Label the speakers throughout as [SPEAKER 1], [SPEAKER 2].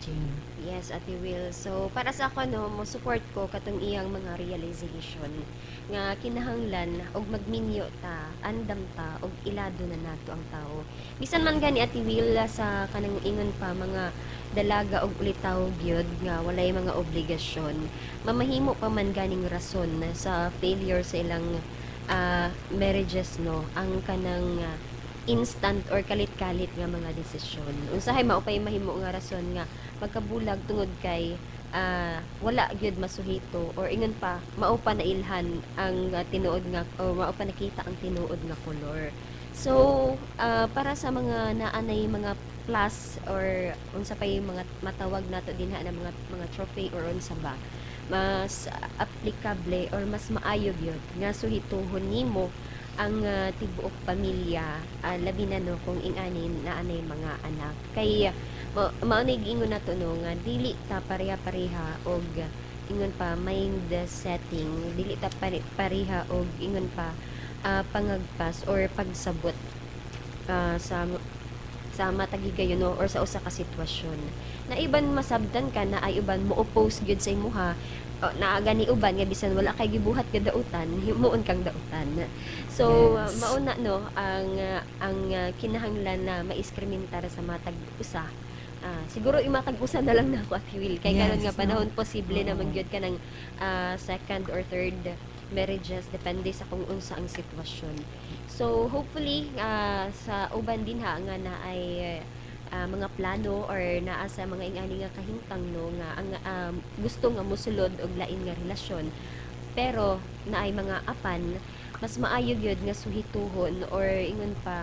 [SPEAKER 1] Jane.
[SPEAKER 2] Yes, Ate Will. So, para sa ako, no, mo support ko katong iyang mga realization nga kinahanglan og magminyo ta, andam ta, og ilado na nato ang tao. Bisan man gani, Ate Will, sa kanang ingon pa mga dalaga og ulitaw gyud nga walay mga obligasyon, mamahimo pa man ganing rason sa failure sa ilang marriages, no, ang kanang instant or kalit-kalit nga mga desisyon. Unsahay mao pay mahimo nga rason nga magkabulag tungod kay wala gyud masuhito or ingon pa mao pa nailhan ang tinuod nga o mao pa nakita ang tinuod nga kolor. So para sa mga naanay mga plus or unsa pay mga matawag nato dinha na mga trophy or unsa ba, mas applicable or mas maayo gyud nga suhituhon nimo ang tibuok pamilya, labi na, no, kung ingani naanay mga anak, kay mao na giingon nato, no, nga dili ta pareha-pareha og ingon pa mind setting, dili ta pareha og ingon pa pangagpas or pagsabot sa matag higayon, no, or sa usa ka sitwasyon na iban masabtan ka na ay uban mo oppose gyud sa imuha o, naa gani uban nga bisan wala kay gibuhat nga dautan, himuon kang dautan. So mao na, no, ang kinahanglan na maiskrimintar sa matag usa. Siguro imatag usa na lang nako, Ate Will, kay karon nga panahon posible naman gyud kanang second or third marriages, depende sa kung unsa ang sitwasyon. So hopefully sa uban din ha nga na ay mga plano or naa sa mga ingani nga kahimtang, no, nga ang gusto nga mosulod og lain nga relasyon pero naay mga apan, mas maayo gyud nga suhituhon or ingon pa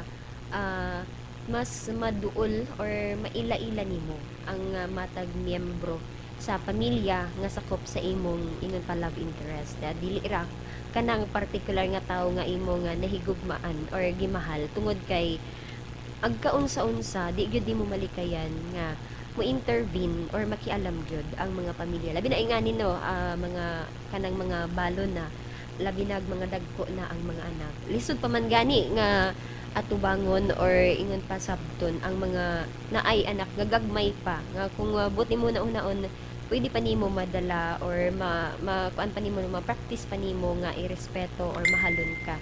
[SPEAKER 2] mas maduol or maila-ila nimo ang matag miyembro sa pamilya nga sakop sa imong ingon pa love interest. Dili ra kanang particular nga tawo nga imo nga nahigugmaan or gimahal, tungod kay agkaunsa-unsa di gyud nimo malikayan nga mo intervene or makialam gyud ang mga pamilya, labi na ingani, no, mga kanang mga balon na, labi nag mga dagko na ang mga anak. Lisod pa man gani nga atubangon or ingon pa sabton ang mga naay anak nga gagmay pa, nga kung buti mo na unaon pwede pa nimo madala or ma, ma kuan pa nimo, ma-practice pa nimo nga irespeto or mahalon ka.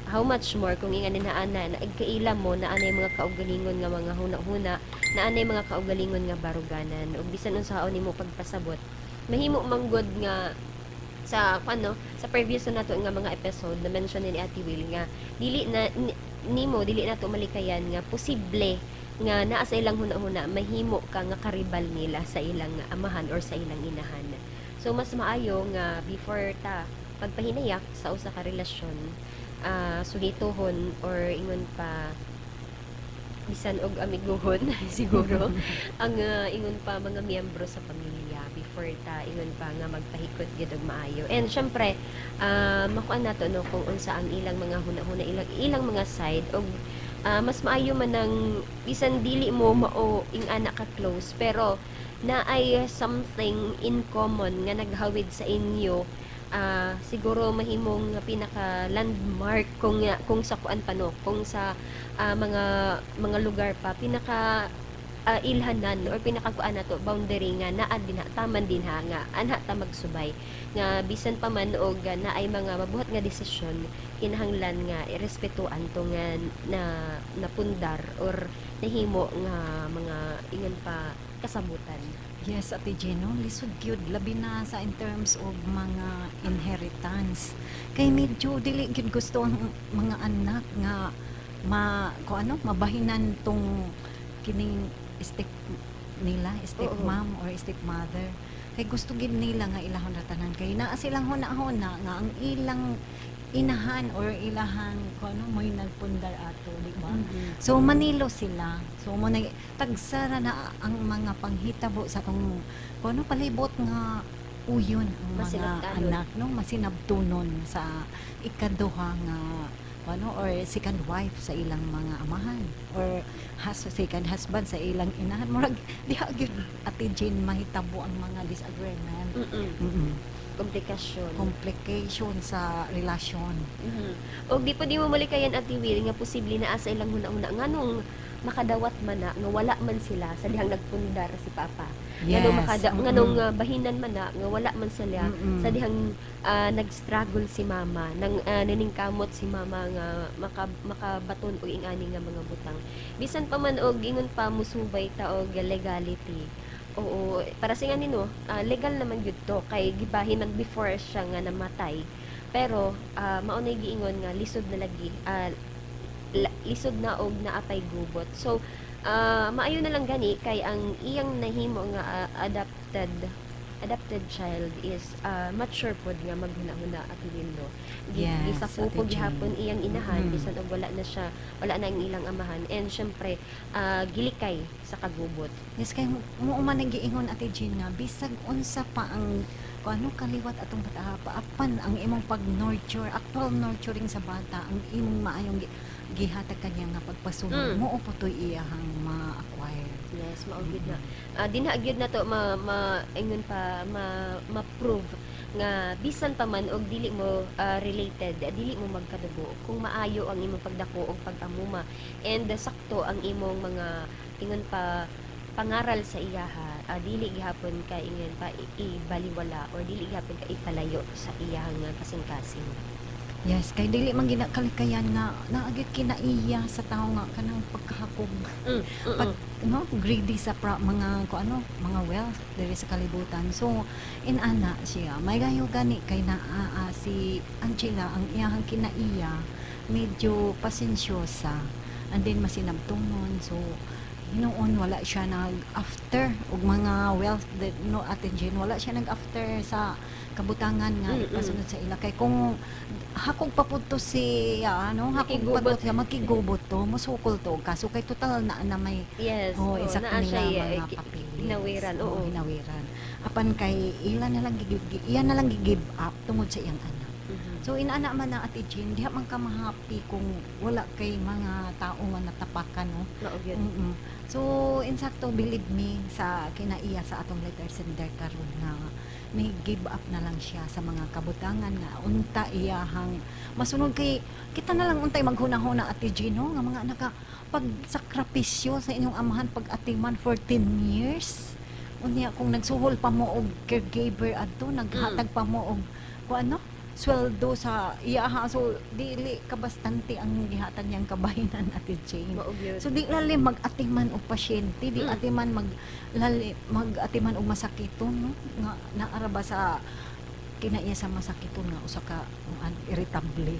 [SPEAKER 2] How much more kung ingani na ana na kaila mo na anay mga kaugalingon nga mga huna-huna, na anay mga kaugalingon nga baruganan, ug bisan unsaon nimo pagpasabot, mahimo manggod nga sa ano, sa previous na nato nga mga episode na mention ni Ate Will nga dili na nimo, dili nato malikayan nga posible nga naa sa ilang huna-huna mahimo ka nga karibal nila sa ilang amahan or sa ilang inahan. So mas maayo nga before ta pagpahinayak sa usa ka relasyon, suhituhon or ingon pa bisan og amiguhon siguro ang ingon pa mga miyembro sa pamilya before ta ingon pa nga magpahikot gyud og maayo. And syempre makuan nato, no, kung unsa ang ilang mga huna-huna, ilang ilang mga side, og mas maayo man ang bisan dili mo mao ing-ana ka close pero naay something in common nga naghawid sa inyo. Siguro mahimong pinaka landmark kung sa kuan pa, no, kung sa mga mga lugar pa, pinaka ilhanan or pinaka kuan nato, boundary nga naa din ha, taman din ha nga anha ta magsubay, nga bisan pa man og naay mga mabuhat nga desisyon, kinahanglan nga irespetuan to nga na napundar or nahimo nga mga ingon pa kasabutan.
[SPEAKER 1] Yes, Ate Jen, no? Lisod gyud, labi na sa in terms of mga inheritance. Kay medyo dili gyud gusto ang mga anak nga ma ko ano, mabahinan tong kining step nila, step mom or step mother. Kay gusto gyud nila nga ilahon ra tanan, kay naa silang huna-huna nga ang ilang inahan or ilahang ko ano mo'y nagpundar ato, di ba? So manilo sila. So mo na tagsara na ang mga panghitabo sa atong kuno palibot nga uyon ang mga
[SPEAKER 2] Masinabtanon.
[SPEAKER 1] Anak, no, masinabtunon sa ikaduha nga ano or second wife sa ilang mga amahan or second husband sa ilang inahan. Murag diha gyud, Ate Jane, mahitabo ang mga disagreement.
[SPEAKER 2] Komplikasyon.
[SPEAKER 1] Complication sa relasyon.
[SPEAKER 2] Og di po di mo malikayan, Ate Will, nga posible naa sa ilang huna-huna nganong makadawat man na nga wala man sila sa dihang nagpundar si Papa. Nganong makada nganong bahinan man na nga wala man sila sa dihang nag-struggle si Mama, nang naningkamot si Mama nga makabaton og ingani nga mga butang. Bisan pa man og ingon pa musubay ta og legality. Oo, para sa nga no, legal naman gyud to kay gibahin man before siya nga namatay. Pero mao nay giingon nga lisod na lagi, lisod na og naapay gubot. So maayo na lang gani kay ang iyang nahimo nga adopted child is mature pod nga maghuna-huna, Ate Will, no. Gisakupo
[SPEAKER 1] Ate Jane.
[SPEAKER 2] gihapon iyang inahan bisan og wala na siya, wala na ang ilang amahan and syempre gilikay sa kagubot.
[SPEAKER 1] Yes, kay mo man nagiingon, Ate Jean, nga bisag unsa pa ang kung ano kaliwat atong bata apan ang imong pag-nurture, actual nurturing sa bata, ang imong maayong gihatag kaniya nga pagpasunod, mo putoy iyahang ma-acquire.
[SPEAKER 2] Yes, mao gyud na. Dinha gyud na to ma, ma ingon pa ma ma-prove nga bisan pa man og dili mo related, dili mo magkadugo, kung maayo ang imong pagdako og pag-amuma and sakto ang imong mga ingon pa pangaral sa iyaha, dili gihapon ka ingon pa ibaliwala or dili gihapon ka ipalayo sa iyahang kasing-kasing.
[SPEAKER 1] Yes, kay dili man gina kalikayan nga naagit kinaiya sa tawo nga kanang pagkahakog. Pag no greedy sa mga ko ano mga wealth diri sa kalibutan. So inana siya, may gayo gani kay naa si Angela, ang iyahang kinaiya medyo pasensyosa and then masinabtonon. So hinuon wala siya nag after og mga wealth that, no, Ate Jane, wala siya nag after sa kabutangan nga ipasunod sa ila kay kung hakog pa pud to si ano, hakog pa
[SPEAKER 2] Makigubot.
[SPEAKER 1] To siya, makigubot to, musukol to kaso kay total na na may
[SPEAKER 2] Yes,
[SPEAKER 1] oh, insakto
[SPEAKER 2] naa
[SPEAKER 1] nila
[SPEAKER 2] siya,
[SPEAKER 1] mga papeles.
[SPEAKER 2] hinawiran, oo.
[SPEAKER 1] Hinawiran. Apan kay ila na lang iya na lang gi-give up tungod sa iyang anak. So inana man na, Ate Jean, diha man ka mahappy kung wala kay mga tao nga natapakan, no.
[SPEAKER 2] Mao gyud.
[SPEAKER 1] So insakto, believe me sa kinaiya sa atong letter sender karon nga ni give up na lang siya sa mga kabutangan nga unta iyahang masunod kay kita na lang untay maghuna-huna, Ate Jean, no, nga mga naka pag sakripisyo sa inyong amahan pag atiman for 10 years, unya kung nagsuhol pa mo og caregiver adto, naghatag pa mo og kung ano sweldo sa iyaha, so dili ka bastante ang gihatag niyang kabahinan, Ate Jane.
[SPEAKER 2] Mao gyud.
[SPEAKER 1] So di lali mag-atiman og pasyente, di atiman mag lali mag-atiman og masakiton, no, nga naara ba sa kinaiya sa masakiton nga usa ka irritable.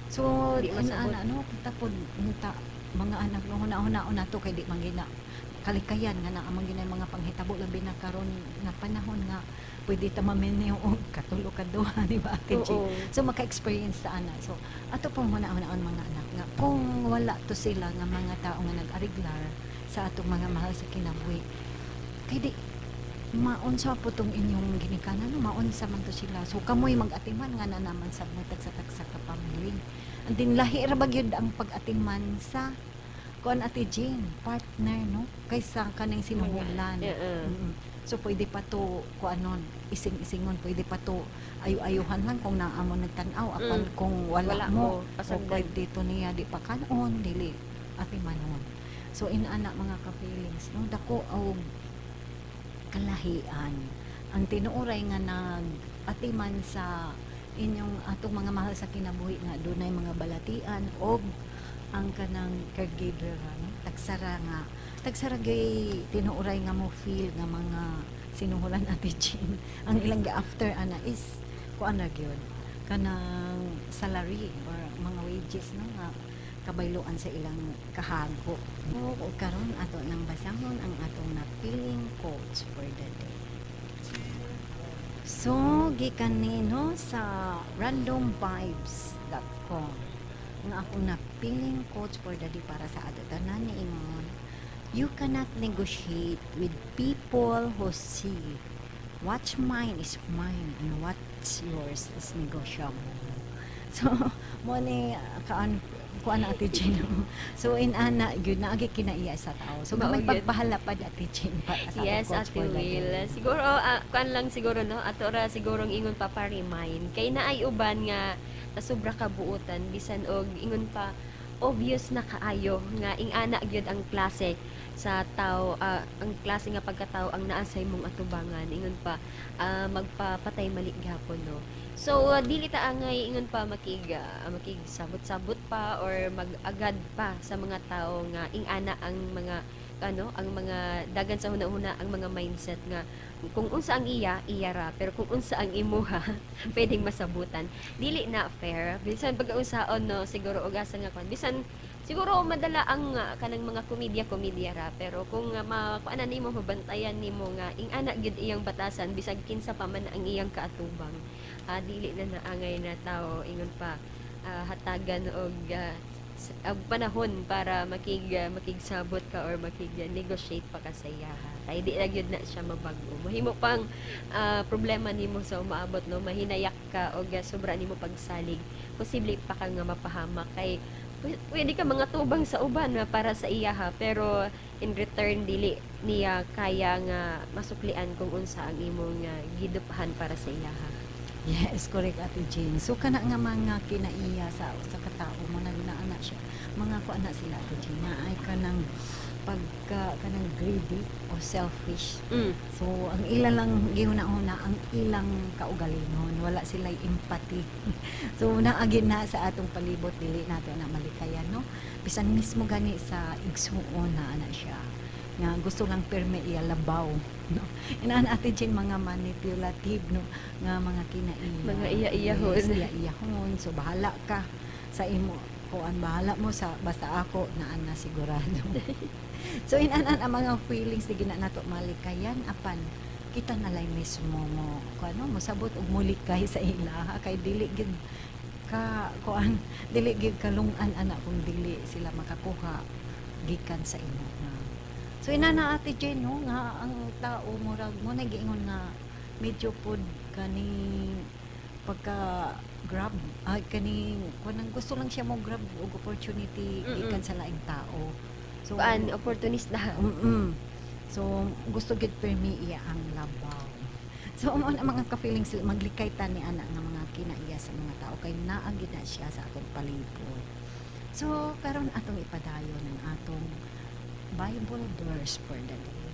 [SPEAKER 1] So
[SPEAKER 2] Di masabot.
[SPEAKER 1] ana no, kita pod unta mga anak, no, huna-huna na to kay di man gina kalikayan nga naa man ginay mga panghitabo, labi na karon nga panahon nga pwede ta maminyo og katulo ka duha, di ba, Ate G?
[SPEAKER 2] Oo.
[SPEAKER 1] So maka-experience sa ana. So ato pong huna-hunaon, mga anak, nga kung wala to sila nga mga tao nga nag-ariglar sa atong mga mahal sa kinabuhi kay di maunsa po tong inyong ginikanan, no? Maunsa man to sila. So kamoy mag-atiman nga na naman sa mga tagsa-tagsa ka family. And then lahi ra ba gyud ang pag-atiman sa kuan, Ate Jane, partner, no, kaysa kaning sinuhulan. So pwede pa to kuanon, ising-isingon, pwede pa to ayo-ayuhan lang kung naa mo nagtan-aw apan kung wala,
[SPEAKER 2] Wala
[SPEAKER 1] mo,
[SPEAKER 2] mo,
[SPEAKER 1] o
[SPEAKER 2] pasagdan.
[SPEAKER 1] Pwede to niya di pa kanon, dili atimanon. So inana, mga ka-feelings, no, dako og kalahian ang tinuoray nga nag-atiman sa inyong atong mga mahal sa kinabuhi nga dunay mga balatian og ang kanang caregiver, ano, tagsara nga tagsara gay tinuoray nga mo feel nga mga sinuhulan, Ate Jean, ang ilang ga-after ana is kuan ra gyud, kanang salary or mga wages, no, nga kabayloan sa ilang kahago. O karon ato nang basahon ang atong napiling quotes for the day. So, gikan ni, no, sa randomvibes.com nga akong napiling quotes for the day para sa ato tanan ni ingon, "You cannot negotiate with people who see what's mine is mine and what's yours is negotiable." So, mo ni kaan Kuan na, Ate Jen, no? So in-ana gyud naa gyud kinaiya sa tao. So
[SPEAKER 2] Mao
[SPEAKER 1] gamay
[SPEAKER 2] gyud.
[SPEAKER 1] Pagpahalapad, Ate Jen, para sa atong
[SPEAKER 2] Yes,
[SPEAKER 1] quotes
[SPEAKER 2] Ate
[SPEAKER 1] for the
[SPEAKER 2] Will.
[SPEAKER 1] day.
[SPEAKER 2] Siguro, kuan lang siguro, no? Ato ra sigurong ingon pa pa-remind. Kay naay uban nga ta sobra ka buutan bisan og ingon pa obvious na kaayo nga ing-ana gyud ang klase sa tao, ang klase nga pagkatao ang naa sa imong atubangan, ingon pa magpapatay mali gihapon, no? So dili ta angay ingon pa makig sabot-sabot pa or mag-agad pa sa mga tao nga ing-ana ang mga ano, ang mga dagan sa huna-huna, ang mga mindset nga kung unsa ang iya, iya ra, pero kung unsa ang imuha, pwedeng masabutan. Dili na fair bisan pagkaunsaon, no? Siguro og asa nga kwan, bisan siguro madala ang kanang mga komedya komedya ra, pero kung makuan na nimo, mabantayan nimo nga ing-ana gyud iyang batasan bisag kinsa pa man ang iyang kaatubang, dili na naangay na tao ingon pa hatagan og og panahon para makigsabot ka or makig negotiate pa ka sa iyaha, kay di na gyud na siya mabag-o. Mahimo pang problema nimo sa umaabot, no? Mahinayak ka og sobra nimo pagsalig, posible pa ka nga mapahamak kay pwede ka mga tubang sa uban na para sa iyaha, pero in return dili niya kaya nga masuklian kung unsa ang imong gidupahan para sa iyaha.
[SPEAKER 1] Yes, correct, Ate Jane. So kana nga mga kinaiya sa sa katao mo nag naa siya. Mga kuan na sila, Ate Jane, na ay kanang pagka kanang greedy o selfish. So ang ila lang gihuna-huna ang ilang kaugalingon, wala sila empathy. So naagi na sa atong palibot, dili nato na malikayan, no. Bisan mismo gani sa igsuon na ana siya nga gusto lang perme iya labaw, no. Inaan, Ate Jane, mga manipulative, no, nga mga kinaiya.
[SPEAKER 2] Mga iya-iyahon.
[SPEAKER 1] Yes, iya-iyahon. So bahala ka sa imo kuan, bahala mo sa basta ako naan na sigurado. So inanan ang mga feelings, di gina nato malikayan, apan kita na lang mismo mo kuan, no, mosabot og mulikay sa ila kay dili gid ka kuan, dili gid kalungan ana kung dili sila makakuha gikan sa imo nga. So inana, Ate Jane, no, nga ang tao murag mo nagiingon nga medyo pod kani pagka grab ay kani kanang gusto lang siya mo grab og opportunity gikan sa laing tao. So
[SPEAKER 2] Kuan, opportunista.
[SPEAKER 1] So gusto gid permi iya ang labaw. So mo na mga ka-feelings, maglikay ta ni ana nga mga kinaiya sa mga tao kay naa gid na siya sa atong palibot. So karon atong ipadayon ang atong Bible verse for the day.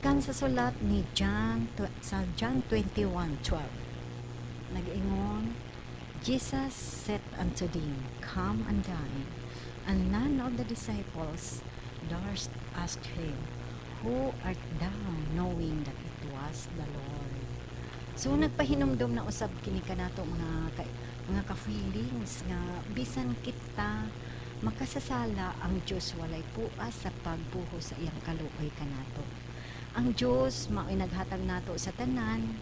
[SPEAKER 1] Kan sa sulat ni John sa John 21:12. Nag-ingon, "Jesus said unto them, 'Come and dine.' And none of the disciples durst ask him, 'Who art thou?' knowing that it was the Lord." So nagpahinumdom na usab kini kanato mga ka-feelings nga bisan kita makasasala, ang Dios walay puas sa pagbuhos sa iyang kaluoy kanato. Ang Dios mao'y naghatag nato sa tanan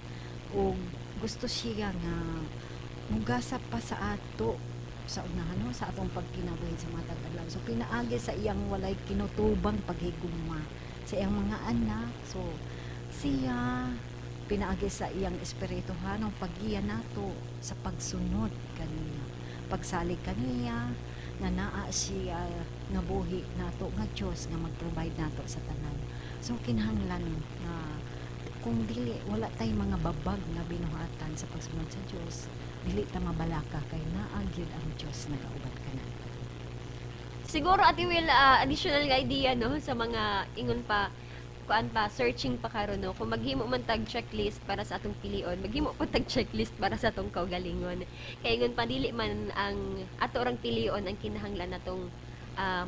[SPEAKER 1] ug gusto siya nga mugasa pa sa ato sa unahan, no, sa atong pagkinabuhi sa matag adlaw. So pinaagi sa iyang walay kinutubang paghigugma sa iyang mga anak. So siya pinaagi sa iyang espirituhanong paggiya nato sa pagsunod kaniya, pagsalig kaniya nga naa siya nga buhi nato nga Dios nga mag-provide nato sa tanan. So kinahanglan nga kung dili wala tay mga babag nga binuhatan sa pagsunod sa Dios, dili ta mabalaka kay naa gyud ang Dios nagauban kanato.
[SPEAKER 2] Siguro, Ate Will, additional nga idea, no, sa mga ingon pa kuan pa searching pa karon, no, kung maghimo man tag checklist para sa atong pilion, maghimo pa tag checklist para sa atong kaugalingon, kay ingon pa dili man ang ato orang pilion ang kinahanglan natong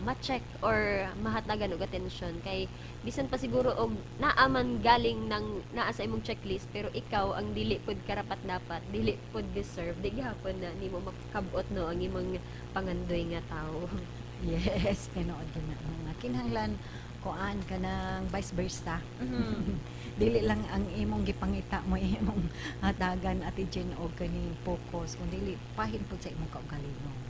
[SPEAKER 2] ma-check or mahatagan og atensyon, kay bisan pa siguro og naa man galing nang naa sa imong checklist, pero ikaw ang dili pud karapat dapat, dili pud deserve, di gihapon na nimo makabot, no, ang imong pangandoy nga tawo.
[SPEAKER 1] Yes, tinuod gyud na nga kinahanglan kuan kanang vice versa. Dili lang ang imong gipangita mo imong hatagan, Ate Jen, og kaning focus, kun dili pahin pud sa imong kaugalingon.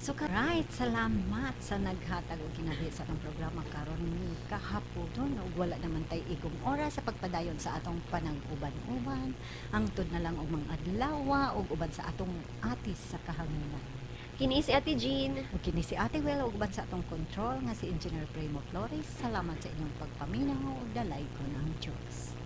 [SPEAKER 1] So right, salamat sa naghatag og kinabuhi sa atong programa karon kahaponon ug wala naman tay igong oras sa pagpadayon sa atong panag-uban-uban. Hangtod na lang og mga adlaw ug uban sa atong atis sa kahanginan.
[SPEAKER 2] Kini si Ate Jean.
[SPEAKER 1] Ug kini si Ate Well ug uban sa atong control nga si Engineer Primo Flores. Salamat sa inyong pagpaminaw ug dalaygon ang Dios.